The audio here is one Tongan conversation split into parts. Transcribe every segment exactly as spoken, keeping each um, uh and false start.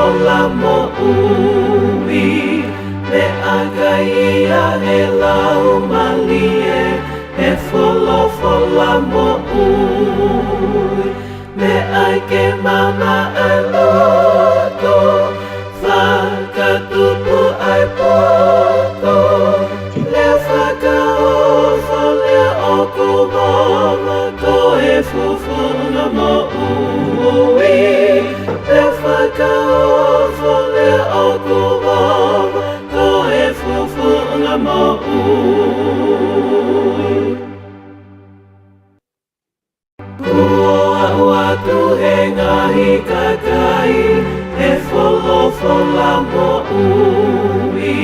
Folofola moʻui, meʻakai ia ʻe he laumālie, ʻe he folofola moʻui, meʻa ke maama ʻa e loto, fakatupu ʻa e poto, lea fakaofo lea ʻoku vava, ko e fuʻu fofonga moʻui, lea fakaofo lea ʻoku vava, ko e fuʻu fofonga moʻui. Kuo aʻu atu he ngaahi kakai, ʻe he folofola moʻui,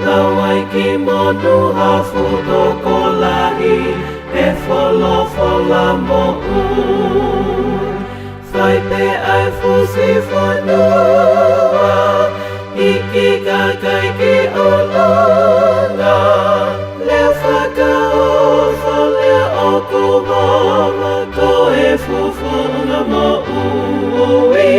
lau ai ki monū ha fuʻu tokolahi, ʻe he folofola moʻui. Fai pē ʻa e fusi fonua, hiki kakai ki ʻolunga, lea fakaofo lea ʻoku vava, ko e fuʻu fofonga moʻui,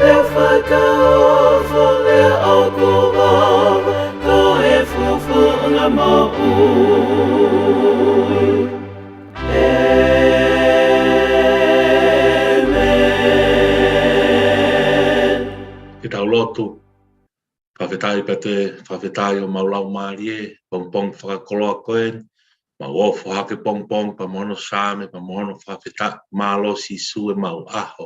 lea fakaofo lea ʻoku vava, ko e fuʻu fofonga moʻui. ʻĒmeni. Ke tau lotu. Fakafetaʻi pea toe fakafetaʻi ʻo mau laumālie, pongipongi fakakoloa ko eni, mau ofo hake pongipongi pea mo hono Saame, pea mo hono fakafetaʻi, mālō Sīsū ʻemau ʻaho,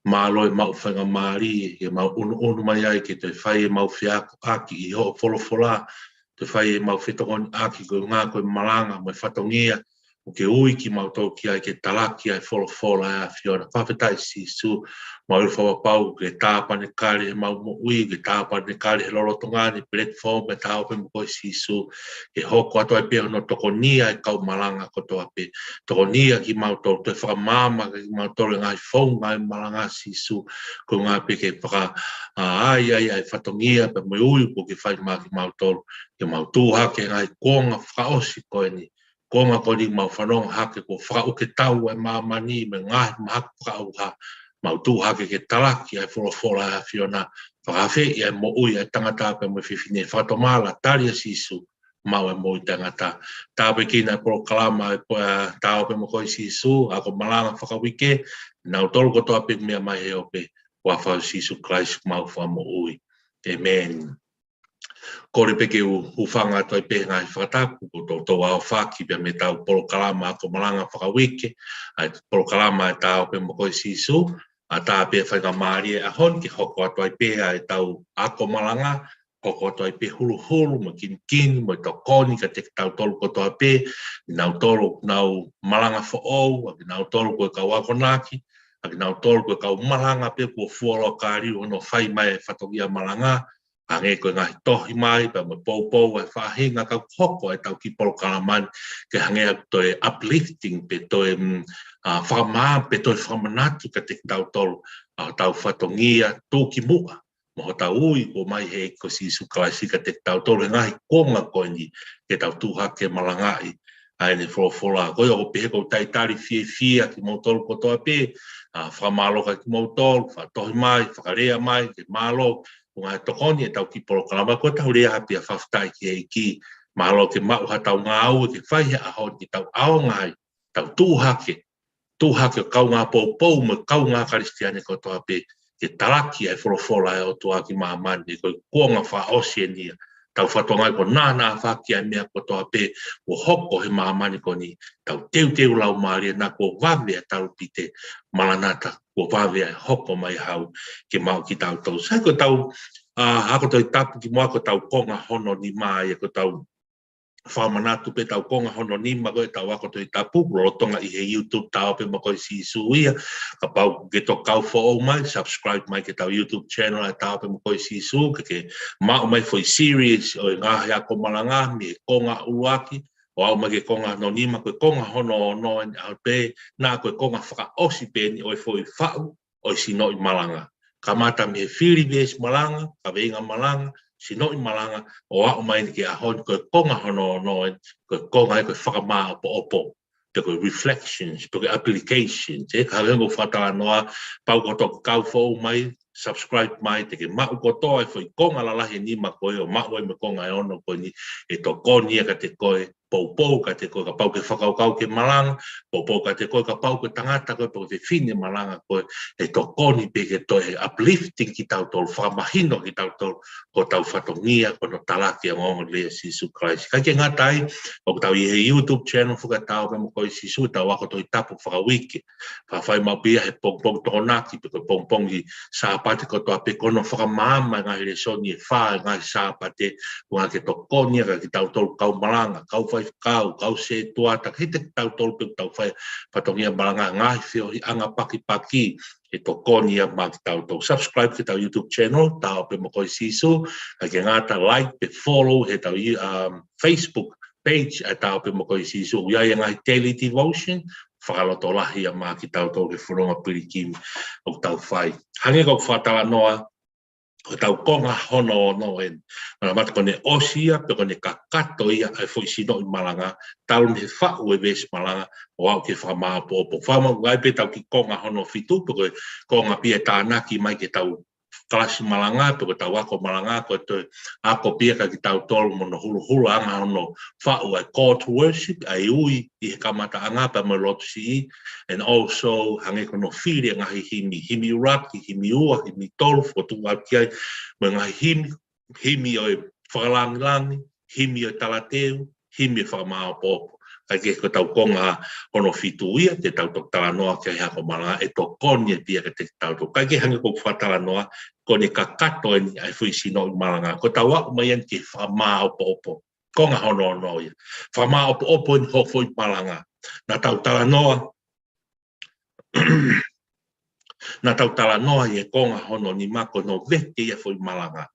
mālō ʻemau faingamālie, ʻemau ʻunuʻunu mai ai ke toe fai ʻemau feakoʻaki ʻi hoʻo folofola, toe fai ʻemau fetokoniʻaki koeʻuhi ko e malanga mo e fatongia ʻoku ke ui kimautolu ki ai ke talaki ʻa e folofola ʻa e ʻAfiona. Fakafetaʻi Sīsū, mau ʻilo fakapapau ʻoku ke tāpanekale heʻemau moʻui, ʻoku ke tāpanekale he lolotonga ni platform ʻa e Ta ō pē mo koe Sīsū, ke hoko atu ai pē hono tokonia ʻa e kau malanga kotoa pē, tokonia kimautolu, toe fakamaama kimautolu he ngaahi founga ʻo e malanga Sīsū, koeʻuhi pē ke faka-, ʻa, ʻai, ʻai, ʻa e fatongia pea mo e ui ʻoku ke fai maʻa kimautolu, ke mau tuʻu hake he ngaahi kuonga fakaʻosi ko eni, kuonga ko eni mau fanongo hake kuo fakaʻuketau ʻa e māmani mei he ngaahi mahaki fakaʻauha, mau tuʻu hake ke talaki ʻa e folofola ʻa e ʻAfiona, fakaafeʻi ʻa e moʻui ʻa e tangata pea mo e fefine, fakatomala, tali ʻa Sīsū, maʻu ʻa e moʻui taʻengata. Tāpuekina ʻa e polokalama ʻa e po-, ʻa e Ta ō pē mo koe Sīsū, ako malanga fakauike, nautolu kotoa pē meʻa mai he ope, huafa ʻo Sīsū Kalaisi homau Fakamoʻui. ʻĒmeni. Kole pē ke u hūfanga atu ai pē he ngaahi fakatapu kuo toutou aofaki pea mei heʻetau polokalama ako malanga fakauike, ʻa e polokalama ʻa e Ta ō pē mo koe Sīsū, ʻatā pē faingamālie ʻaho ni ke hoko atu ai pē ʻa ʻetau ako malanga, hoko atu ai pē huluhulu mo e kinikini mo e tokoni kiate kitautolu kotoa pē, kinautolu ʻoku nau malanga foʻou, ʻa kinautolu ko e kau akonaki, ʻa kinautolu ko e kau malanga pē kuo fuoloa kāliu hono fai mai ʻa e fatongia malanga, hangē ko e ngaahi tohi mai, pea mo e poupou ʻa e faʻahinga, ka ʻoku hoko ʻa ʻetau kiʻi polokalama ni ke hangē ʻoku toe uplifting pē toe, mm, ʻa, fakamaama pē toe fakamanatu kiate kitautolu ʻa hotau fatongia tuʻukimuʻa mo hotau ui kuo ʻomai ʻe he ʻEiki ko Sīsū Kalaisi kiate kitautolu he ngaahi kuonga ko eni ke tau tuʻu hake malangaʻi ʻa ʻene folofola. Ko ia ʻoku ou pehē ʻoku ou talitali fiefia kimoutolu kotoa pē, ʻa, fakamālō kia kimoutolu, fakatohi mai, fakalea mai, ke mālō, ko e ngaahi tokoni ʻetau kiʻi polokalama, ko ʻetau lea ʻaupito ʻa e fakafetaʻi ki he ʻEiki, mālō ke maʻu haʻatau ngāue ke fai he ʻaho ni ke tau ʻaonga ai, tau tuʻu hake, tuʻu hake ʻo kaungā poupou mo e kaungā Kalisitiane kotoa pē, ke talaki ʻa e folofola ʻa e ʻOtua ki māmani, he ko e kuonga fakaʻosi eni ia. Tau fakatokangaʻi kuo nānā fakahā ʻa e meʻa kotoa pē kuo hoko he māmani ko eni, tau teuteu laumālie naʻa kuo vave ʻa e talupite, Malanata, kuo vave ʻa e hoko mai haʻu ke maʻu kitautolu. Sai ko ʻetau, ʻa, ako Tohi Tapu kimuʻa ko ʻetau konga hono nima ia ko ʻetau fakamanatu pē ʻetau konga hono nima ko ʻetau ako Tohi Tapu, lolotonga ʻi he YouTube Ta ō pē mo koe Sīsū ia, kapau ʻoku ke toki kau foʻou mai, subscribe mai ki heʻetau YouTube channel ʻa e Ta ō pē mo koe Sīsū, ke ke maʻu mai foʻi series ʻo e ngaahi ako malanga mei he konga ʻuluaki, ʻo aʻu mai ki he konga hono nima, ko e konga hono ono eni ʻaho pē, naʻa ko e konga fakaʻosi pē eni ʻo e foʻi faʻu ʻo e sinoʻi malanga. Kamata mei he fili veesi malanga, kaveinga malanga, sinoʻi malanga, ʻo aʻu mai eni ki he ʻaho ni ko e konga hono ono eni, ko e konga eni ko e fakamāʻopoʻopo, pe ko e reflections, pe ko e applications, ē, ka hangē ko e fakatalanoa, kapau ʻoku ke toki kau foʻou mai, subscribe mai, te ke maʻu kotoa e foʻi konga lalahi ʻe nima ko ē ʻo maʻu ai mo e konga ʻe ono ko eni, ʻe tokoni ia kiate koe, poupou kiate koe, kapau ʻoku ke fakakaukau ke malanga, poupou kiate koe, kapau ko e tangata koe pe ko e fefine malanga koe, ʻe tokoni pē ke toe uplifting kitautolu, fakamahino kitautolu, ko hotau fatongia, ko hono talaki ʻa e ongoongolelei ʻo Sīsū Kalaisi. Kae ʻikai ke ngata ai, ʻoku tau ʻi he YouTube channel Fakataha pē mo koe Sīsū, tau ako Tohi Tapu fakauike. Faifai maʻu pē ia he pongipongi Tokonaki, pe ko e pongipongi Sāpate kotoa pē, ko hono fakamaama e ngaahi lēsoni ʻe fā he ngaahi Sāpate, ʻuhinga ke tokoni ia kiate kitautolu kau malanga, kau faifekau, kau sētuata, kiate kitautolu pē ʻoku tau fai fatongia malanga, ngaahi feohiʻanga pakipaki, ʻe tokoni ia maʻa kitautolu. Subscribe ki heʻetau YouTube channel, Taha Pē Mo Koe Sīsū, kae ʻikai ke ngata, like pe follow heʻetau, um, Facebook page ʻa e Taha Pē Mo Koe Sīsū, ʻoku ʻi ai e ngaahi daily devotion, fakalotolahi ia maʻa kitautolu he fononga pilikimi ʻoku tau fai. Hangē ko ʻeku fakatalanoa, ko ʻetau konga hono ono eni. Manatuʻi ko ʻene ʻosi ia, pe ko ʻene kakato ia ʻa e foʻi sinoʻi malanga, talu mei he faʻu e veesi malanga, ʻo aʻu ki he fakamāʻopoʻopo. Fakamāʻopoʻopo ai pē ʻetau kiʻi konga hono fitu, pe ko e konga pē ia ʻe tānaki mai ki heʻetau kalasi malanga, pe ko ʻetau ako malanga, ko e toe ako pē ia kiate kitautolu mo hono huluhuluʻanga hono faʻu ʻa e call to worship, ʻa e ui ʻi he kamataʻanga pea mo e lotu siʻi, and also hangē ko hono fili e ngaahi himi, himi ʻuluaki, himi ua, himi tolu, fokotuʻu atu ki ai, mo e ngaahi himi, himi ʻo e fakalāngilangi, himi ʻo e talateu, himi ʻo e fakamāʻopoʻopo. Kae kehe ko ʻetau konga hono fitu ia, te tau toki talanoa ki ai he ako malanga, ʻe tokoni ia pē ia kiate kitautolu. Kae kehe hangē ko ʻeku fakatalanoa, ko ʻene kakato eni ʻa e foʻi sinoʻi malanga. Ko ʻetau aʻu mai eni ki he fakamāʻopoʻopo. Konga hono ono ia. Fakamāʻopoʻopo eni hoʻo foʻi malanga. Naʻa tau talanoa, naʻa tau talanoa ʻi he konga hono nima ko hono vete ia e foʻi malanga.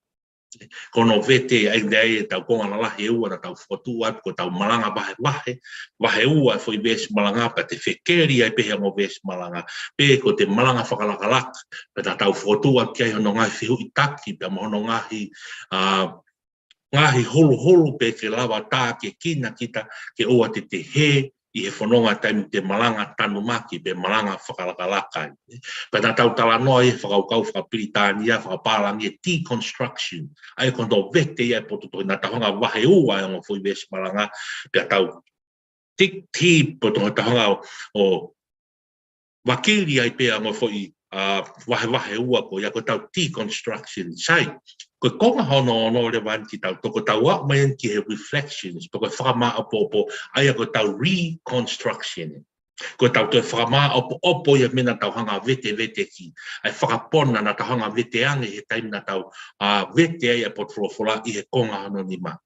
Ko hono vete ia, ʻa ia ʻoku ʻi ai ʻetau konga lalahi ʻe ua naʻa tau fokotuʻu atu, ko ʻetau malanga vahevahe, vahe ua e foʻi veesi malanga pea te fekeli ai pē he ongo veesi malanga, pe ko ʻete malanga fakalakalaka, pea naʻa tau fokotuʻu atu ki ai hono ngaahi fehuʻitaki, pea mo hono ngaahi, ā, ngaahi huluhulu pē ke lava tākiekina kita ke ʻoua te te hē ʻi he fononga taimi te malanga tanumaki pe malanga fakalakalaka ai. Pea naʻa tau talanoa ʻi he fakakaukau fakapilitānia, fakapālangi e deconstruction. ʻA ia ko hono vete ia e potu tohi, naʻa tau hanga ʻo vahe ua e ongo foʻi veesi malanga, pea tau dig deep ʻo tau hanga ʻo vakili ai pē ʻa e ongo foʻi, ā, vahevahe ua ko ia ko ʻetau deconstruction. Sai, ko e konga hono ono leva eni kitautolu, ko ʻetau aʻu mai eni ki he reflections, pe ko e fakamāʻopoʻopo, ʻa ia ko ʻetau reconstruction. Ko ʻetau toe fakamāʻopoʻopo ia e meʻa naʻa tau hanga ʻo veteveteki, ʻa e fakapona naʻa tau hanga ʻo vete ange he taimi naʻa tau, ā, vete ai e potu folofola ʻi he konga hono nima.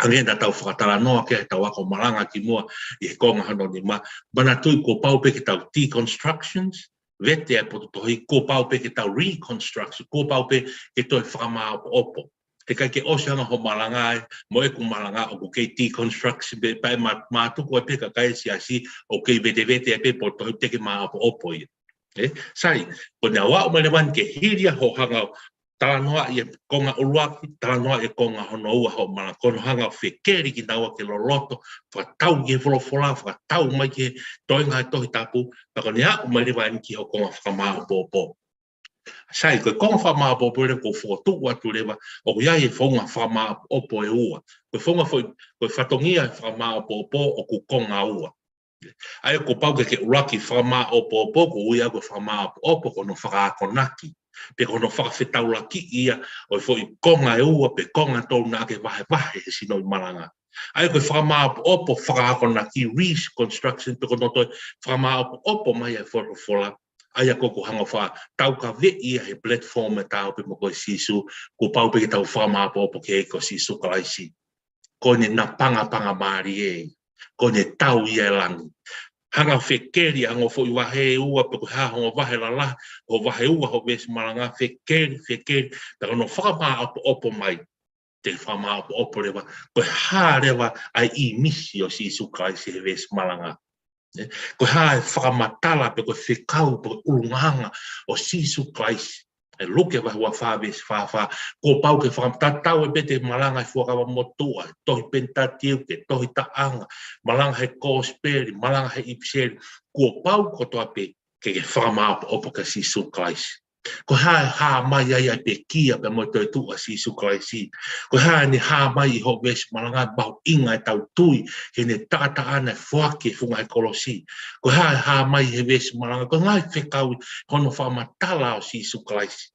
Hangē naʻa tau fakatalanoa ki ai heʻetau ako malanga kimuʻa ʻi he konga hono nima. Manatuʻi kuo pau pē ke tau deconstructions, vete e potu tohi, kuo pau pē ke tau reconstruction, kuo pau pē ke toe fakamāʻopoʻopo. He ʻikai ke ʻosi ange hoʻo malanga ai, mo ʻeku malanga ʻoku kei deconstruction pē, pea ʻe mā-, mātuku ai pē kakai e siasi ʻoku kei vetevete ai pē potu tohi, teʻeki māʻopoʻopo ia. Ē, sai, ko ʻene aʻu mai leva eni ke hili ia hoʻo hanga ʻo talanoaʻi e konga ʻuluaki, talanoaʻi e konga hono ua hoʻo malanga, ko hono hanga ʻo fekeli kinaua ke loloto, fakatau ki he folofola, fakatau mai ki he toenga e Tohi Tapu, pea ko ʻene aʻu mai leva eni ki hoʻo konga fakamāʻopoʻopo. Sai, ko e konga fakamāʻopoʻopo leva ʻoku ou fokotuʻu atu leva, ʻoku ʻi ai e founga fakamāʻopoʻopo ʻe ua. Ko e founga foʻi, ko e fatongia e fakamāʻopoʻopo ʻoku konga ua. ʻA ia kuo pau ke ke ʻuluaki fakamāʻopoʻopo, ʻoku ui ia ko e fakamāʻopoʻopo, ko hono fakaakonaki. Pe ko hono fakafetaulakiʻi ia ʻo e foʻi konga ʻe ua, pe konga ʻe tolu naʻa ke vahevahe he sinoʻi malanga. ʻA ia ko e fakamāʻopoʻopo, fakaakonaki, reconstruction, pe ko hono toe fakamāʻopoʻopo mai e folofola. ʻA ia ko ʻeku hanga ʻo fakataukaveʻi ia he platform e Taha Pē Mo Koe Sīsū, kuo pau pē ke tau fakamāʻopoʻopo ki he ʻEiki ko Sīsū Kalaisi. Ko ʻene napangapanga mālie ia. Ko ʻene tau ia e langi. Hanga ʻo fekeli ʻa e ongo foʻi vahe ʻe ua, pe ko e hā ho ongo vahe lalahi, hoʻo vahe ua hoʻo veesi malanga, fekeli, fekeli, pea ko hono fakamāʻopoʻopo mai. Te fakamāʻopoʻopo leva, ko e hā leva ʻa e ʻīmisi ʻo Sīsū Kalaisi he veesi malanga. Ē, ko e hā e fakamatala pe ko e fekau pe ko e ʻulungaanga ʻo Sīsū Kalaisi. ʻI Luke vahe ua fā veesi fā fā, kuo pau ke fakamatala ʻe pē te malanga e Fuakava Motuʻa, tohi Penitetiuke, tohi Taʻanga, malanga he Kosipeli, malanga he ʻIpiseli, kuo pau kotoa pē ke ke fakamāʻopoʻopo kia Sīsū Kalaisi. Ko e hā e hā mai ai ʻa e pekia pea mo e toetuʻu ʻa Sīsū Kalaisi? Ko e hā ʻene hā mai ʻi hoʻo veesi malanga? Mahuʻinga ʻetau tui ki heʻene taʻataʻa naʻe foaki he funga ʻo e kolosi. Ko e hā e hā mai he veesi malanga? Ko e ngaahi fekau hono fakamatala ʻo Sīsū Kalaisi.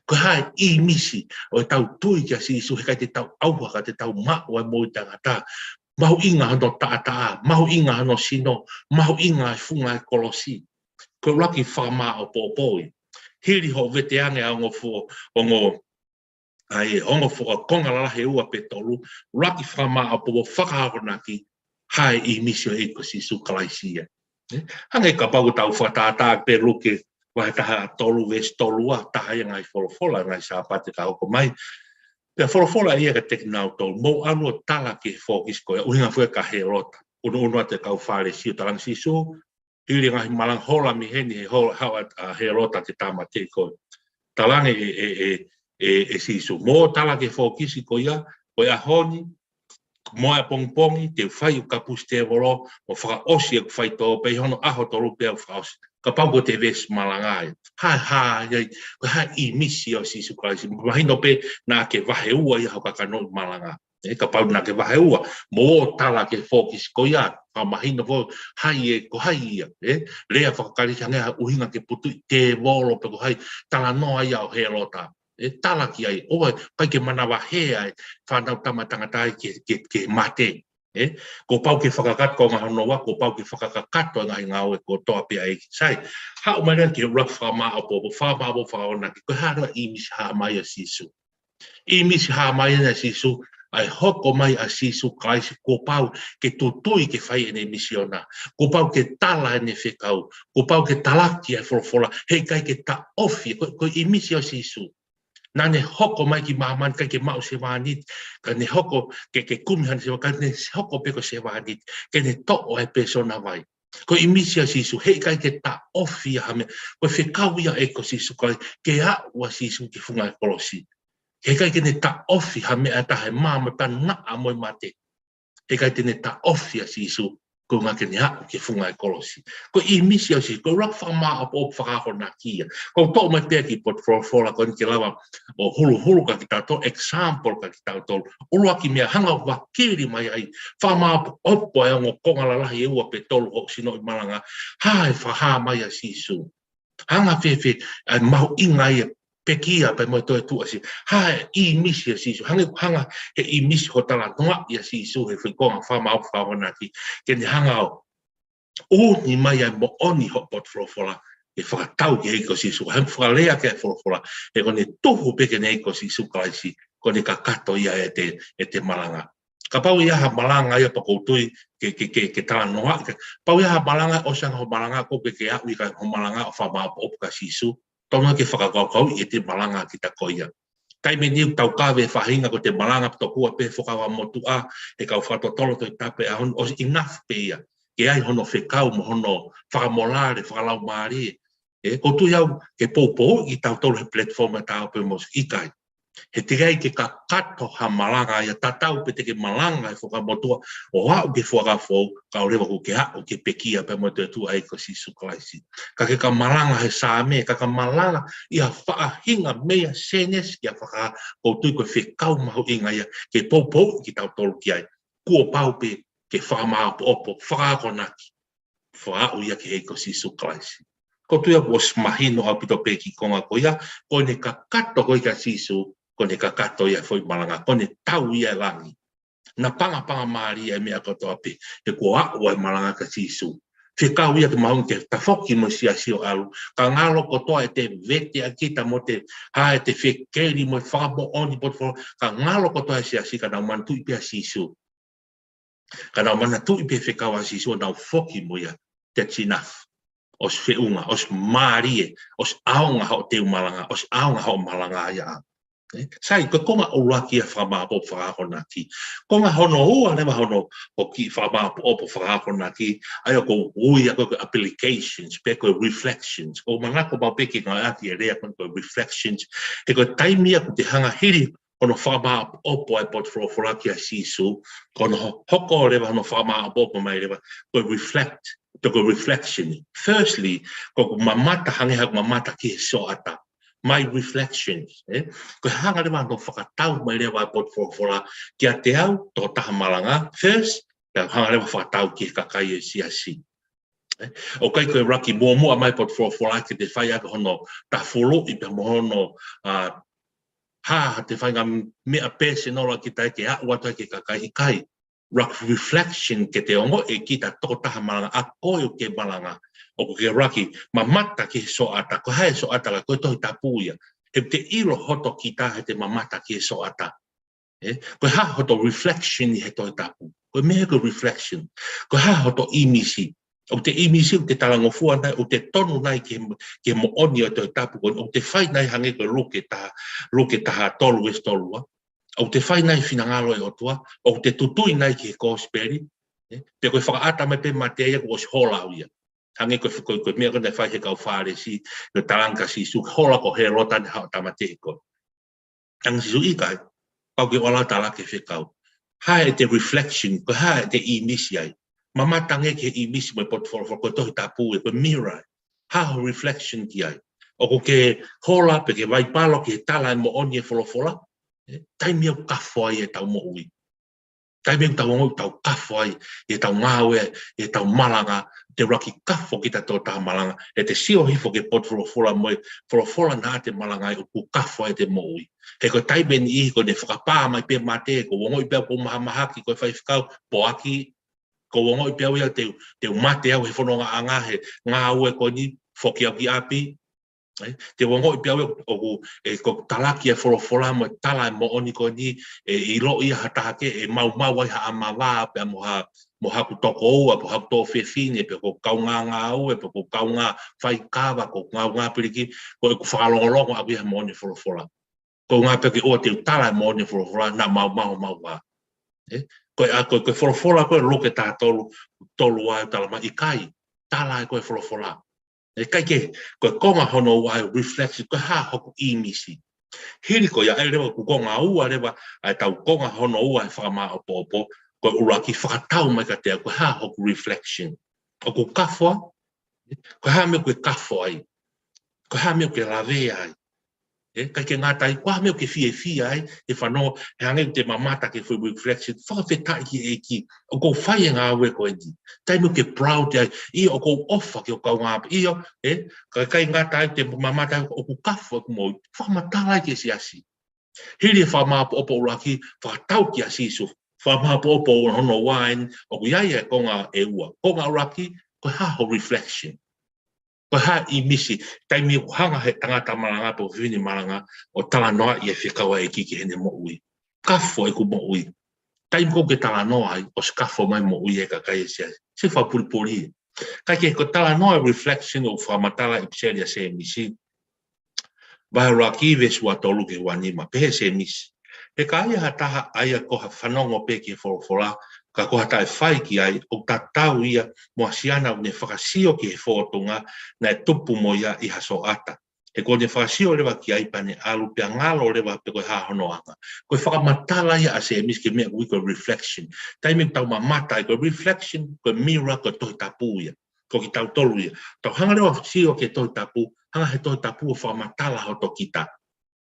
Ko e hā e ʻīmisi ʻo ʻetau tui kia Sīsū, he ʻikai te tau ʻauha ka te tau maʻu ʻa e moʻui taʻengata. Mahuʻinga hono taʻataʻa, mahuʻinga hono sino, mahuʻinga e funga ʻo e kolosi. Ko e ʻuluaki fakamāʻopoʻopo ia. Hili hoʻo vete ange ʻa e ongo fo-, ongo, ʻa e ongo fo-, konga lalahi ʻe ua pe tolu, ʻuluaki fakamāʻopoʻopo fakaakonaki, hā e ʻīmisi ʻo e ʻEiki ko Sīsū Kalaisi ia. Ē? Hangē kapau ko ʻetau fakatātā pē Luke vahe taha tolu veesi tolu ua, taha ia e ngaahi folofola, ngaahi Sāpate ka hoko mai. Pea folofola ia kiate kinautolu, mou ʻalu ʻo tala ki he fokisi ko ia, ʻuhinga foki kia Hēlota. ʻUnuʻunu atu e kau Fālesi ʻo talaange kia Sīsū, hili e ngaahi malanga, hola mei heni he hola, haʻu ʻa, ʻa Hēlota ke tāmateʻi koe. Talaange ʻe, ʻe, ʻe, ʻe, ʻe Sīsū, mou tala ki he fokisi ko ia, ko e ʻaho ni, mo e ʻapongipongi, te u fai ʻeku kapusi tēvolo, ʻo fakaʻosi ʻeku faitoʻo, pea ʻi hono ʻaho tolu pē ʻoku fakaʻosi. Kapau ko e veesi malanga ia. Hā, hā, ia, ko e hā e ʻīmisi ʻo Sīsū Kalaisi? Mahino pē naʻa ke vahe ua ia hoʻo kakanoʻi malanga. Ē, kapau naʻa ke vahe ua, mou tala ki he fokisi ko ia, fakamahino foki, hai ē, ko hai ia, ē? Lea faka-Kalisi hangē ha ʻuhinga ke putuʻi tēvolo pe ko hai, talanoa ia ʻo Hēlota. Ē, tala ki ai, ʻoua, ʻikai ke manavahē ʻa e Fānautama ʻa Tangata ia ke, ke, ke mate. Ē, kuo pau ke fakakakato, ko e ngaahi hono ua, kuo pau ke fakakakato e ngaahi ngāue kotoa pē ʻa e ʻEiki. Sai, haʻu mai leva ki he ʻuluaki fakamāʻopoʻopo, fakamāʻopoʻopo fakaakonaki, ko e hā leva e ʻīmisi hā mai ʻa Sīsū? ʻImisi hā mai ʻa Sīsū, ʻa e hoko mai ʻa Sīsū Kalaisi, kuo pau ke tutui ke fai ʻene misiona, kuo pau ke tala ʻene fekau, kuo pau ke talaki ʻa e folofola, he ʻikai ke taʻofi, ko, ko e ʻīmisi ʻo Sīsū. Naʻa ne hoko mai ki māmani ʻikai ke maʻu sevāniti, ka ne hoko ke, ke kumi haʻane sevāniti, ka ne hoko pē ko e sevāniti, ke ne toʻo e pēsona vai. Ko e ʻīmisi ʻa Sīsū, he ʻikai ke taʻofi ia ha meʻa, ko e fekau ia ʻa e ʻEiki ko Sīsū Kalaisi, ke aʻu ʻa Sīsū ki he funga ʻo e kolosi. He ʻikai ke ne taʻofi ha meʻa ʻe taha he maama, tanaʻa mo e mate. He ʻikai te ne taʻofi ʻa Sīsū, ko e ʻuhinga ke ne aʻu ki he funga ʻo e kolosi. Ko e ʻīmisi ʻa Sīsū, ko e ʻuluaki fakamāʻopoʻopo fakaakonaki ia. Ko u toʻo mai pē ki he potu folofola ko eni ke lava ʻo huluhulu kia kitautolu, example kia kitautolu. ʻUluaki meʻa hanga ʻo vakili mai ai, fakamāʻopoʻopo ʻa e ongo konga lalahi ʻe ua pe tolu hoʻo sinoʻi malanga, hā e fakahā mai ʻa Sīsū. Hanga fēfē, ʻa e mahuʻinga ia, pekia pea mo e toetuʻu ʻa Sīsū. Hā e ʻīmisi ʻa Sīsū. Hangē, hanga he ʻīmisi hoʻo talanoaʻi ʻa Sīsū he foʻi konga fakamāʻopoʻopo fakaakonaki. Ke ne hanga ʻo ʻuhinga mai ʻa e moʻoni hoʻo potu folofola ke fakatau ki he ʻEiki ko Sīsū. Hanga fakalea ki he folofola, he ko ʻene tuhu pē ki he ʻEiki ko Sīsū Kalaisi, ko ʻene kakato ia ʻete, ʻete malanga. Kapau ʻe ʻi ai ha malanga ia pea ʻoku ou tui ke, ke, ke, ke talanoa, kapau ʻe ʻi ai ha malanga, ʻosi ange hoʻo malanga, ʻoku ke, ke aʻu ia ki hoʻo malanga ʻo fakamāʻopoʻopo kia Sīsū, tonu ke fakakaukauʻi ʻete malanga kita ko ia. Taimi ni ʻoku tau kave faʻahinga ko ʻete malanga tokua pē Fuakava Motuʻa, he kau fakatotolo Tohi Tapu ʻaho ni, ʻosi enough pē ia. Ke ʻi ai hono fekau mo hono fakamolale, fakalaumālie. Ē, ʻoku ou tui au ke poupouʻi kitautolu he platform ʻa e Taupe mo ʻikai. He teʻeki ai ke kakato ha malanga ia, tatau pē te ke malanga he Fuakava Motuʻa ʻo aʻu ki he Fuakava Foʻou, kae ʻoua leva kuo ke aʻu ki he pekia pea mo e toetuʻu ʻa e ʻEiki ko Sīsū Kalaisi. Ka ke ka malanga he Saame, ka ka malanga ʻi ha faʻahinga meia Sēnesi ki he Fakahā, ʻoku ou tui ko e fekau mahuʻinga ia ke poupouʻi kitautolu ki ai. Kuo pau pē ke fakamāʻopoʻopo, fakaakonaki, fakaaʻu ia ki he ʻEiki ko Sīsū Kalaisi. ʻOku ou tui au kuo ʻosi mahino ʻaupito pē ki he konga ko ia, ko ʻene kakato ko ia kia Sīsū, ko ʻene kakato ia e foʻi malanga, ko ʻene tau ia e langi. Naʻe pangapanga mālie e meʻa kotoa pē, he kuo aʻu ʻa e malanga kia Sīsū. Fekau ia ke mahuʻinga ke tafoki mo e siasi ʻo ʻalu, ka ngalo kotoa ʻete vete ʻa kita mo ʻete, hā ʻete fekeli mo e fakamoʻoni potu folofola, ka ngalo kotoa e siasi ka nau manatuʻi pē ʻa Sīsū. Ka nau manatuʻi pē fekau ʻa Sīsū ʻo nau foki mo ia, that's enough. ʻOsi feʻunga, ʻosi mālie, ʻosi ʻaonga hoʻo teu malanga, ʻosi ʻaonga hoʻo malanga ia. Ē, sai, ko e konga ʻuluaki ia fakamāʻopoʻopo fakaakonaki. Konga hono ua leva hono, ʻoku ou kiʻi fakamāʻopoʻopo fakaakonaki, ʻa ia ʻoku ou ui ia ko e applications, pe ko e reflections. ʻOku ou manako maʻu pē ke ngāueʻaki e lea ko e reflections. He ko e taimi ia ʻoku te hanga hili hono fakamāʻopoʻopo ʻa e potu folofola kia Sīsū, ko hono ho-, hoko leva hono fakamāʻopoʻopo mai leva, ko e reflect, pe ko e reflection. Firstly, ko ʻeku mamata hangē haʻaku mamata ki he sioʻata. my reflections, ē? Ko e hanga leva ʻo fakatau mai leva ʻa e potu folofola kiate au, tokotaha malanga, first, pea hanga leva ʻo fakatau ki he kakai ʻo e siasi. Ē? ʻOku ʻikai ko e ʻuluaki muʻomuʻa mai potu folofola ke te fai ʻaki hono tafuluʻi pea mo hono, ʻa, hā, te fai ngaahi meʻa personal ʻa kita ke aʻu atu ai ki he kakai, ʻikai. ʻUluaki reflection ke te ongoʻi ʻe kita tokotaha malanga, ʻa koe ʻoku ke malanga. ʻOku ke ʻuluaki mamata ki he sioʻata, ko e hā e sioʻata, ko e Tohi Tapu ia. He te ʻilo hoto kita heʻete mamata ki he sioʻata. Ē? Ko e hā hoto reflection ʻi he Tohi Tapu. Ko e meʻa ko e reflection. Ko e hā hoto ʻīmisi. ʻOku te ʻīmisi, ʻoku te talangofua nai, ʻoku te tonu nai ki he, ki he moʻoni ʻo e Tohi Tapu. ʻOku te fai nai hangē ko Luke taha, Luke taha tolu veesi tolu ua. ʻOku te fai nai finangalo ʻo e ʻOtua, ʻoku te tutui nai ki he kosipeli, ē? Pea ko e fakaʻata mai pē mate ia kuo ʻosi hola au ia. Hangē ko e, ko e, ko e meʻa ko ē naʻe fai he kau Fālesi, ko e talaange kia Sīsū, hola ko Hēlota ʻene haʻu ʻo tāmateʻi koe. Talaange Sīsū ʻikai, pau ke ʻoua ʻe talaki e fekau. Hā ʻete reflection, ko e hā ʻete ʻīmisi ai. Mamata ange ki he ʻīmisi mo e potu folofola, ko e Tohi Tapu ē, ko e mirror. Hā ho reflection ki ai. ʻOku ke hola pe ke vaipalo ki he tala e moʻoni e folofola. Ē, taimi ʻoku kafo ai ʻetau moʻui. Taimi ʻoku tau ongoʻi ʻoku tau kafo ai, ʻetau ngāue, ʻetau malanga, te ʻuluaki kafo kita tokotaha malanga, ʻete sio hifo ki he potu folofola mo e folofola naʻa te malanga ai ʻoku kafo ai ʻete moʻui. He ko e taimi ʻe niʻihi ko ʻene fakapā mai pē mate, ʻoku ou ongoʻi pē au ʻoku ou mahamahaki ko e faifekau, poaki, ʻoku ou ongoʻi pē au ia te, te u mate au he fonongaʻanga he ngāue ko eni, foki au ki ʻapi, ē, te u ongoʻi pē au ia ʻoku, ē, ʻoku talaki e folofola mo e tala e moʻoni ko eni, ʻe ʻiloʻi ia ha taha ke, ʻe maumau ai ha ʻamava, pea mo ha, mo haku tokoua, pe haku tuofefine, pe ko e kaungā ngāue, pe ko e kaungā faikava, ko e kaungā pilikimi, ko ʻeku fakalongolongo ʻaʻaku ia he moʻoni e folofola. Ko e ʻuhinga pē ke ʻoua te u tala e moʻoni e folofola, naʻa maumau homau vā. Ē? Ko e, ʻa, ko e, ko e folofola ko e Luke taha tolu, tolu ua ʻoku tala mai ʻikai, tala ʻe koe e folofola. ʻIkai ke, ko e konga hono ua e reflection, ko e hā hoku ʻīmisi. Hili ko ia ʻe leva ʻoku konga ua leva, ʻa ʻetau konga hono ua e fakamāʻopoʻopo, ko e ʻuluaki fakatau mai kiate au, ko e hā hoku reflection. ʻOku kafo, ko e hā meʻa ʻoku ke kafo ai. Ko e hā meʻa ʻoku ke lavea ai. Ē, ʻikai ke ngata ai, ko e hā meʻa ʻoku ke fiefia ai, he fanongo, he hangē ʻoku te mamata ki he foʻi reflection, fakafetaʻi ki he ʻEiki, ʻoku ou fai e ngāue ko eni. Taimi ʻoku ke proud ai, ʻio ʻoku ou ʻofa ki hoku kaungā, ʻio, ē, ka ʻikai ngata ai, te mamata ai, ʻoku kafo ʻeku moʻui, fakamatala ai ki he siasi. Hili e fakamāʻopoʻopo ʻuluaki, fakatau kia Sīsū, fakamāʻopoʻopo hono ua eni, ʻoku ʻi ai e konga ʻe ua. Konga ʻuluaki, ko e hā ho reflection. Ko e hā e ʻīmisi, taimi ʻoku hanga he tangata malanga pe ko e fefine malanga ʻo talanoaʻi e fekau ʻa e ʻEiki ki heʻene moʻui. Kafo ʻeku moʻui. Taimi ʻoku ke talanoa ai, ʻosi kafo mai moʻui e kakai e siasi. Sio fakapulipuli. ʻIkai ke ko e talanoa e reflection ʻoku fakamatala ʻi he ʻipiseli ʻa Sēmisi. Vahe ʻuluaki veesi ua tolu ki he ua nima, pehē ʻe Sēmisi. He ka ʻi ai ha taha ʻa ia ko ha fanongo pē ki he folofola, ka ko ha taʻefai ki ai, ʻoku tatau ia mo ha siana ʻoku ne fakasio ki he fōtunga naʻe tupu mo ia ʻi ha sioʻata. He kuo ne fakasio leva ki ai pea ne ʻalu pea ngalo leva pe ko e hā hono anga. Ko e fakamatala ia ʻa Sēmisi ki he meʻa ʻoku ui ko e reflection. Taimi ʻoku tau mamata ai ko e reflection, ko e mirror, ko e Tohi Tapu ia. Ko kitautolu ia. Tau hanga leva ʻo sio ki he Tohi Tapu, hanga he Tohi Tapu ʻo fakamatala hoto kita.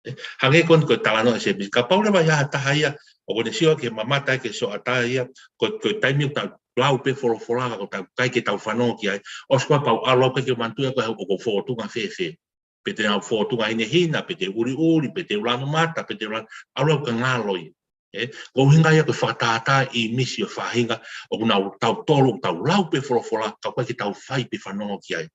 Ē, hangē ko eni ko e talanoa ʻa Sēmisi. Kapau leva ʻe ʻi ai ha taha ia, ʻoku ne sio ki he mamata ki he sioʻata ia, ko, ko e taimi ʻoku tau lau pē folofola, ka ʻoku ʻikai ke tau fanongo ki ai, ʻosi ko ia pea u ʻalu au ʻikai ke u manatuʻi ko e hā ʻoku ou fōtunga fēfē. Pe te u fōtunga hinehina, pe te u ʻuliʻuli, pe te u lanu mata, pe te u lanu, ʻalu au ka ngalo ia. Ē, ko e ʻuhinga ia ko e fakatātā e ʻīmisi ʻo e faʻahinga, ʻoku nau tautolu, ʻoku tau lau pē folofola, ka ʻoku ʻikai ke tau fai pe fanongo ki ai.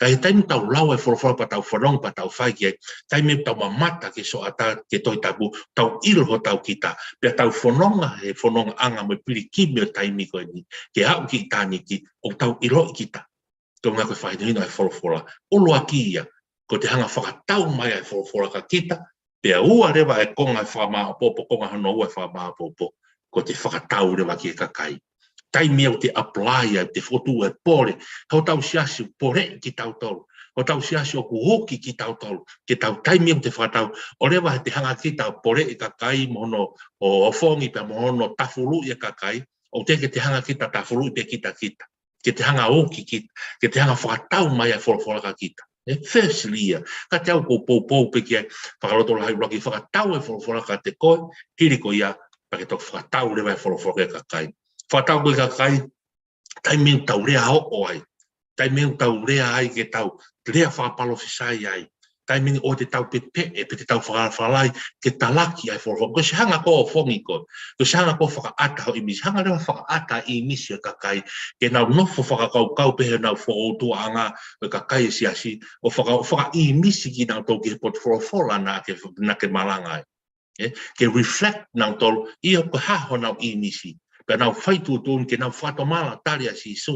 Ka ʻi he taimi ʻoku tau lau e folofola pea tau fanongo pea tau fai ki ai, taimi ʻoku tau mamata ki he sioʻata ki he Tohi Tapu, tau ʻilo hotau kita, pea tau fononga he fonongaʻanga mo e pilikimi ʻo e taimi ko eni, ke aʻu ki ʻitāniti, ʻoku tau ʻiloʻi kita. Ko e ʻuhinga ko e fakahinohino ʻa e folofola. ʻUluaki ia, ko ʻete hanga ʻo fakatau mai ʻa e folofola kia kita, pea ua leva e konga e fakamāʻopoʻopo, konga hono ua e fakamāʻopoʻopo, ko ʻete fakatau leva ki he kakai. Taimi ʻoku te apply ai, te fokotuʻu e pole, hotau siasi ʻoku poleʻi kitautolu, hotau siasi ʻoku huki kitautolu, ke tau taimi ʻoku te fakatau, ʻoua leva he te hanga kita ʻo poleʻi e kakai mo hono, ʻo, ʻo fongi pea mo hono tafuluʻi e kakai, ʻoku teʻeki ke te hanga kita tafuluʻi pē kita kita. Ke te hanga ʻo huki kita, ke te hanga ʻo fakatau mai ʻa e folofola kia kita. ʻE, firstly ia. Ka te u ʻoku ou poupou pē ki ai, fakalotolahi ʻuluaki fakatau e folofola kiate koe, hili ko ia, pea ke toki fakatau leva e folofola ki he kakai. Fakatau ki he kakai, taimi ʻoku tau lea ʻoʻo ai. Taimi ʻoku tau lea ai ke tau, lea fakapalōfisai ai. Taimi ʻoku te tau pepeʻe, pe te tau fakalafalai, ke talaki ai e folofola. Ko e ʻosi hanga ko ē ʻo fongi koe. Ko e ʻosi hanga ko ē ʻo fakaʻata ho ʻīmisi. Hanga leva ʻo fakaʻata e ʻīmisi ʻo e kakai. Ke nau nofo fakakaukau pē heʻenau foʻou tuʻuʻanga, ʻo e kakai ʻo e siasi, ʻo faka-, ʻo fakaʻīmisi kinautolu ki he potu folofola naʻa ke, naʻa ke malanga ai. ʻE, ke reflect kinautolu, ʻio ko e hā honau ʻīmisi. Pea nau fai tuʻutuʻuni ke nau fakatomala tali ʻa Sīsū.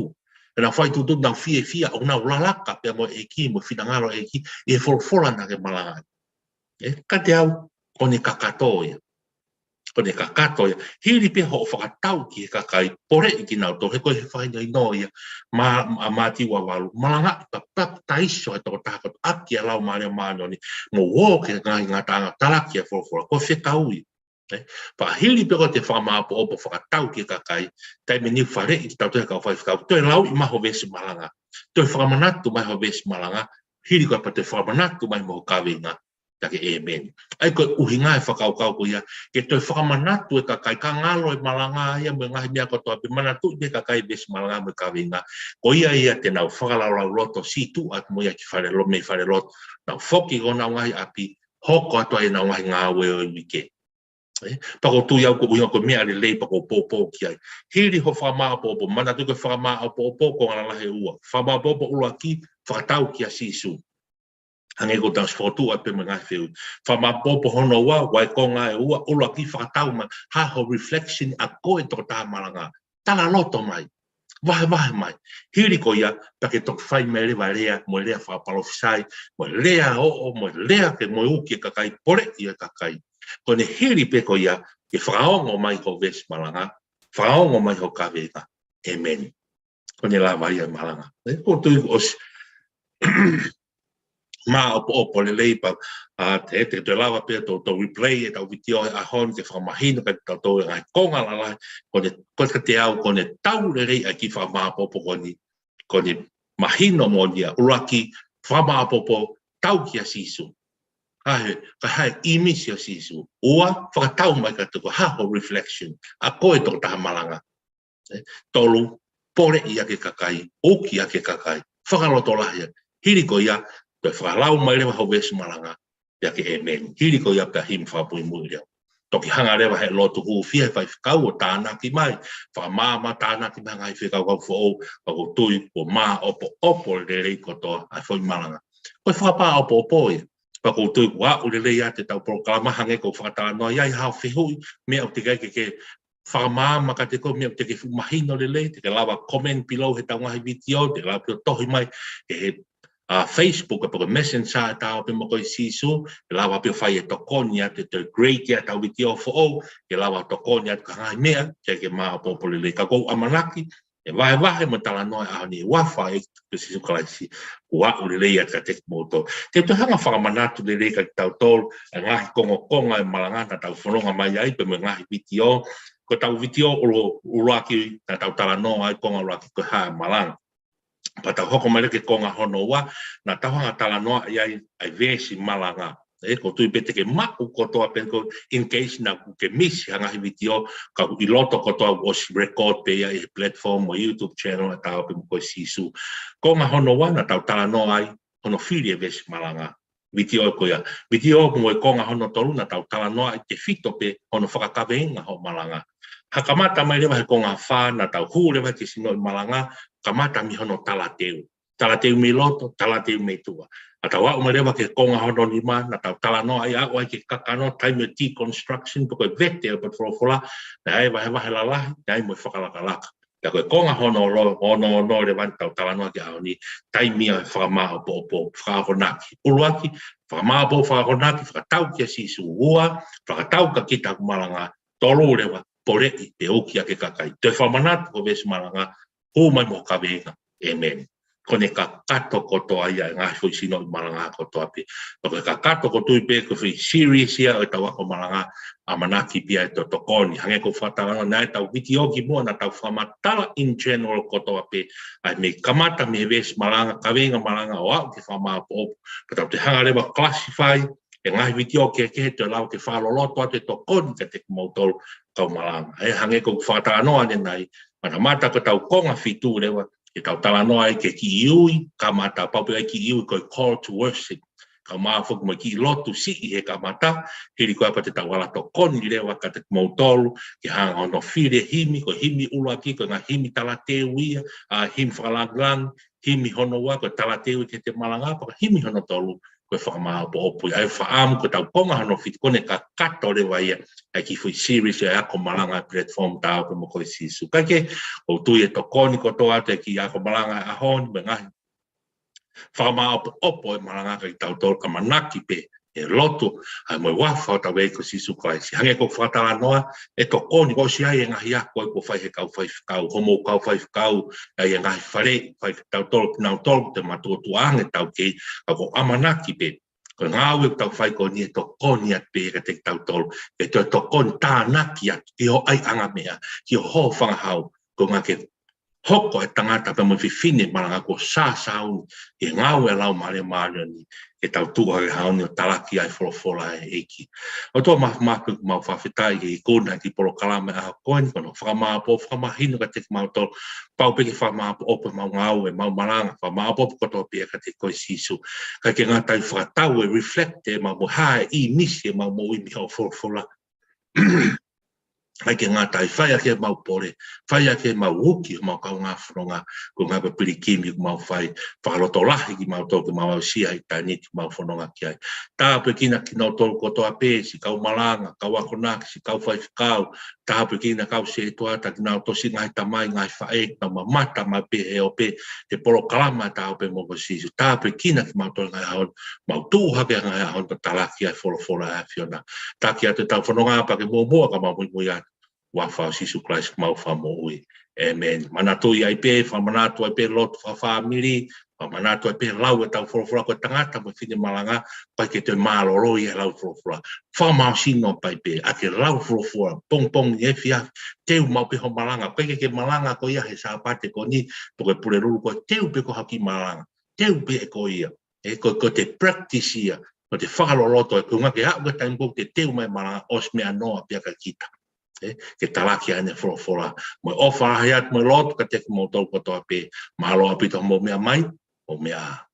Pea nau fai tuʻutuʻuni nau fiefia ʻo nau lalaka pea mo e ʻEiki, mo e finangalo ʻo e ʻEiki, ʻi he folofola naʻa ke malanga ai. ʻE, kiate au, ko ʻene kakato ia. Ko ʻene kakato ia. Hili pē hoʻo fakatau ki he kakai, poleʻi kinautolu, he ko e fakahinohino ia, Ma-, Ma-, Mātiu ua valu, malangaʻi pea papitaiso ʻa e tokotaha kotoa ʻaki ʻa e Laumālie Māʻoniʻoni, mo ō ki he ngaahi ngataʻanga, talaki ʻa e folofola, ko e fekau ia. ʻE, pea hili pē ko ʻete fakamāʻopoʻopo fakatau ki he kakai, taimi ni faleʻi kitautolu ʻe he kau faifekau, toe lauʻi mai ho veesi malanga. Toe fakamanatu mai ho veesi malanga, hili ko ia pea toe fakamanatu mai mo ho kaveinga, pea ke ʻēmeni. ʻA ia ko e ʻuhinga e fakakaukau ko ia, ke toe fakamanatu e kakai, ka ngalo e malanga ia mo e ngaahi meʻa kotoa pē, manatuʻi pē kakai veesi malanga mo e kaveinga. Ko ia ia te nau fakalaulauloto, sītuʻa atu mo ia ki fale lo-, mei falelotu. Nau foki ki honau ngaahi ʻapi, hoko atu ai ʻenau ngaahi ngāue ʻo e uike. ʻE, pea ʻoku ou tui au ko e ʻuhinga ko e meʻa lelei pea ʻoku ou poupou ki ai. Hili hoʻo fakamāʻopoʻopo, manatuʻi ko e fakamāʻopoʻopo, konga lalahi ʻe ua. Fakamāʻopoʻopo ʻuluaki, fakatau kia Sīsū. Hangē ko ʻetau ʻosi fokotuʻu ai pē mo e ngaahi fehuʻi. Fakamāʻopoʻopo hono ua, ʻa e konga ʻe ua, ʻuluaki fakatau mai, ha ho reflection ʻa koe tokotaha malanga. Talaloto mai. Vahevahe mai. Hili ko ia, pea ke toki fai mai leva e lea, mo e lea fakapalōfisai, mo e lea ʻoʻo, mo e lea ke mo e uki e kakai, poleʻi e kakai. Ko ʻene hili pē ko ia, ke fakaongo mai ho veesi malanga, fakaongo mai ho kaveinga. ʻĒmeni. Ko ʻene lava ia e malanga. ʻE, ʻoku ou tui kuo ʻosi māʻopoʻopo lelei pea, ʻa, te, te, te lava pē ʻo, ʻo replay ʻetau vitiō he ʻaho ni ke fakamahino kiate kitautolu e ngaahi konga lalahi, ko ʻene, ko ʻene kiate au, ko ʻene tau lelei ʻa e kiʻi fakamāʻopoʻopo ko eni, ko ʻene mahino moʻoni ia, ʻuluaki, fakamāʻopoʻopo, tau kia Sīsū. Ka hā e, ka hā e ʻīmisi ʻo Sīsū. Ua, fakatau mai kiate koe, ha ho reflection. ʻA koe tokotaha malanga. ʻE, tolu, poleʻi ʻaki e kakai, uki ʻaki e kakai, fakalotolahi ʻaki. Hili ko ia, toe fakalau mai leva ho veesi malanga, pea ke ʻēmeni. Hili ko ia pea himi fakamuimui leva. Toki hanga leva he lotu hūfia he faifekau ʻo tānaki mai, fakamaama tānaki mai ngaahi fekau kau foʻou, pea ʻoku ou tui kuo māʻopoʻopo lelei kotoa ʻa e foʻi malanga. Ko e fakamāʻopoʻopo ia. Pea ʻoku ou tui kuo aʻu lelei ʻa ʻetau polokalama hangē ko e fakatalanoa ia ʻi ha fehuʻi, meʻa ʻoku teʻeki ai ke ke fakamaama kiate koe, meʻa ʻoku teʻeki ke fuʻu mahino lelei, te ke lava comment below heʻetau ngaahi vitiō, te ke lava pē ʻo tohi mai, he, he, ʻa, Facebook, pe ko e Messenger ʻa e Ta ō pē mo koe Sīsū, te ke lava pē ʻo fai e tokoni atu, te grade ʻetau vitiō foʻou, te ke lava tokoni atu ki ha ngaahi meʻa, ke ke māʻopoʻopo lelei ka ʻoku ou ʻamanaki, ʻe vahevahe mo e talanoa ʻo e ʻaho ni ʻi he huafa ʻo e ʻEiki ko Sīsū Kalaisi, kuo aʻu lelei atu kiate kimoutolu. Te u toe hanga ʻo fakamanatu lelei kiate kitautolu, e ngaahi kongokonga e malanga naʻa tau fononga mai ai, pea mo e ngaahi vitiō. Ko ʻetau vitiō ʻulu-, ʻuluaki naʻa tau talanoa ai konga ʻuluaki ko e hā e malanga. Pea tau hoko mai leva ki he konga hono ua, naʻa tau hanga ʻo talanoa ai ʻa e veesi malanga. ʻE, ʻoku ou tui pē te ke maʻu kotoa pē ko in case naʻa kuo ke miss ha ngaahi vitiō, ka ʻoku ʻi loto kotoa kuo ʻosi record pē ia ʻi he platform ʻo e YouTube channel ʻa e Ta ō pē mo koe Sīsū. Konga hono ua naʻa tau talanoa ai, hono fili e veesi malanga. Vitiō ko ia. Vitiō mo e konga hono tolu naʻa tau talanoa ai tefito pē hono fakakaveinga hoʻo malanga. Pea kamata mai leva he konga fā naʻa tau hū leva ki he sinoʻi malanga, kamata mei hono talateu. Talateu mei loto, talateu mei tuʻa. Pea tau aʻu mai leva ki he konga hono nima, naʻa tau talanoa ai aʻu ai ki he kakano, taimi ʻo e deconstruction, pe ko e vete ʻo e potu folofola, naʻe ʻi ai e vahevahe lalahi, naʻe ʻi ai mo e fakalakalaka. Pea ko e konga hono lo-, hono ono leva naʻa tau talanoa ki ai he ʻaho ni, taimi ʻo e fakamāʻopoʻopo, fakaakonaki. ʻUluaki, fakamāʻopoʻopo fakaakonaki, fakatau kia Sīsū. Ua, fakatau kia kita ʻoku malanga. Tolu leva, poleʻi pe uki ʻaki e kakai. Toe fakamanatu ho veesi malanga, hū mai mo ho kaveinga. ʻĒmeni. ko ʻene kakato kotoa ia e ngaahi foʻi sinoʻi malanga kotoa pē. Pea ko e kakato ʻoku ou tui pē ko e foʻi series ia ʻo ʻetau ako malanga, ʻamanaki pē ia ʻe tokoni. Hangē ko e fakatalanoa, naʻe ʻi ai ʻetau vitiō kimuʻa naʻa tau fakamatala in general kotoa pē, ʻa ia mei he kamata mei he veesi malanga, kaveinga malanga ʻo aʻu ki he fakamāʻopoʻopo. Pea tau toe hanga leva ʻo classify e ngaahi vitiō kehekehe, toe lava ke fakaloloto atu e tokoni kiate kimoutolu kau malanga. ʻE hangē ko e fakatalanoa ʻanenai, mata mata ko ʻetau konga fitu leva, ke tau talanoa ai ki he kiʻi ui kamata, pau pē ai kiʻi ui ko e call to worship. Kae ʻumaʻā foki mo e kiʻi lotu siʻi he kamata, hili ko ia pea te tau ala tokoni leva kiate kimoutolu, ke hanga ʻo hono fili e himi, ko e himi ʻuluaki, ko e ngaahi himi talateu ia, ʻa e himi fakalāngilangi, himi hono ua, ko e talateu ki he malanga, pea ko e himi hono tolu, ko e fakamāʻopoʻopo ia. ʻA ia fakaʻamu ko ʻetau konga hono fitu ko ʻene kakato leva ia ʻa e kiʻi foʻi series ʻa e ako malanga platform Ta Ō Pē Mo Koe Sīsū. Kae kehe, ʻoku ou tui ʻe tokoni kotoa atu e kiʻi ako malanga ʻo e ʻaho ni mo e ngaahi fakamāʻopoʻopo e malanga kiate kitautolu, ʻamanaki pē ʻe loto ai mo e huafa ʻo hotau ʻEiki ko Sīsū Kalaisi. Hangē ko e fakatalanoa, ʻe tokoni, kuo ʻosi ʻi ai e ngaahi ako ʻoku fai he kau faifekau, hoʻomou kau faifekau, ʻa ia ngaahi fale, fai kitautolu, kinautolu, te matuʻotuʻa ange taukei, ka ʻoku ʻamanaki pē ko e ngāue ʻoku tau fai ko eni ʻe tokoni atu pē kiate kitautolu, ke toe tokoni tānaki atu ki ho ʻaiʻanga meʻa, ki ho hōfangahau, ko e ʻuhinga ke hoko e tangata pea mo e fefine malanga kuo sāsāuni, ke ngāue ʻa e Laumālie Māʻoniʻoni, ke tau tuʻu hake he ʻaho ni ʻo talaki ʻa e folofola ʻa e ʻEiki. ʻOtua Māfimafi, ʻoku mau fakafetaʻi he ikuna e kiʻi polokalama ʻo e ʻaho ko eni, ko hono fakamāʻopoʻopo, fakamahino kiate kimautolu, pau pē ke fakamāʻopoʻopo ʻemau ngāue, ʻemau malanga, fakamāʻopoʻopo kotoa pē ia kiate koe Sīsū. Kae ʻikai ke ngata ai, fakatau e reflect ʻemau mo ha e ʻīmisi ʻemau moʻui mei hoʻo folofola. ʻIkai ke ngata ai, fai ʻaki ʻemau pole, fai ʻaki ʻemau uki homau kaungā fononga, ko e ʻuhinga ko e pilikimi ʻoku mau fai, fakalotolahi kimautolu ke mau aʻusia ʻitāniti ʻoku mau fononga ki ai. Tāpuekina kinautolu kotoa pē, siʻi kau malanga, kau akonaki, siʻi kau faifekau, tāpuekina kau sētuata, kinautolu siʻi ngaahi tamai, ngaahi faʻē, ke nau mamata maʻu pē he ope, he polokalama ʻa e Ta Ō Pē Mo Koe Sīsū. Tāpuekina kimautolu he ngaahi ʻaho ni, mau tuʻu hake he ngaahi ʻaho ni ʻo talaki ʻa e folofola ʻa e ʻAfiona. Taki atu ʻetau fononga pea ke muʻomuʻa ka mau muimui atu. Huafa ʻo Sīsū Kalaisi ko homau Fakamoʻui. ʻĒmeni. Manatuʻi ai pē, fakamanatu ai pē lotu fakafāmili, fakamanatu ai pē lau ʻetau folofola, ko e tangata mo e fefine malanga, ʻoku ʻikai ke toe mālōlō ia he lau folofola. Fakamālohisino pē, ʻa e lau folofola, pongipongi, efiafi, teu maʻu pē hoʻo malanga. ʻOku ʻikai ke ke malanga koe ia he Sāpate ko eni, pe ko e Pulelulu, ko e teu pē ko ha kiʻi malanga. Teu pē ʻe koe ia. ʻE ko, ko ʻete practice ia, ko ʻete fakaloloto, ko e ʻuhinga ke aʻu ki he taimi ko ē ʻoku te teu mai e malanga, ʻosi meʻa noa pē ia kia kita. ʻE, ke talaki ʻa ʻene folofola. Mo e ʻofa lahi atu mo e lotu kiate kimoutolu kotoa pē, mālō ʻaupito hoʻomou meʻa mai, ʻo meʻa